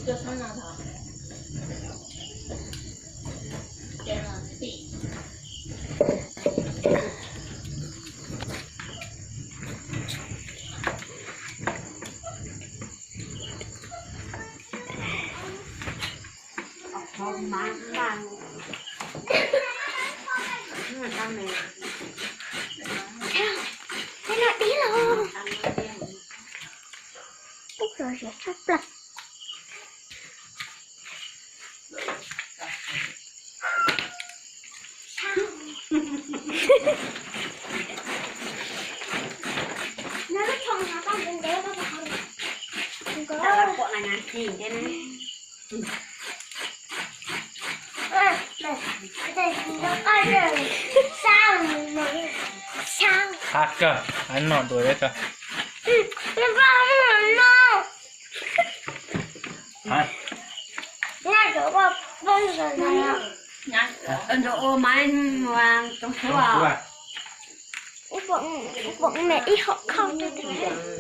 Peb no dib los. Ub, lom zem tshaj plaws. Qab kawg, hais no dua thiab kawg. Ntawd ua mas tsoom suab, ub, ub, me ib hom khauj rau.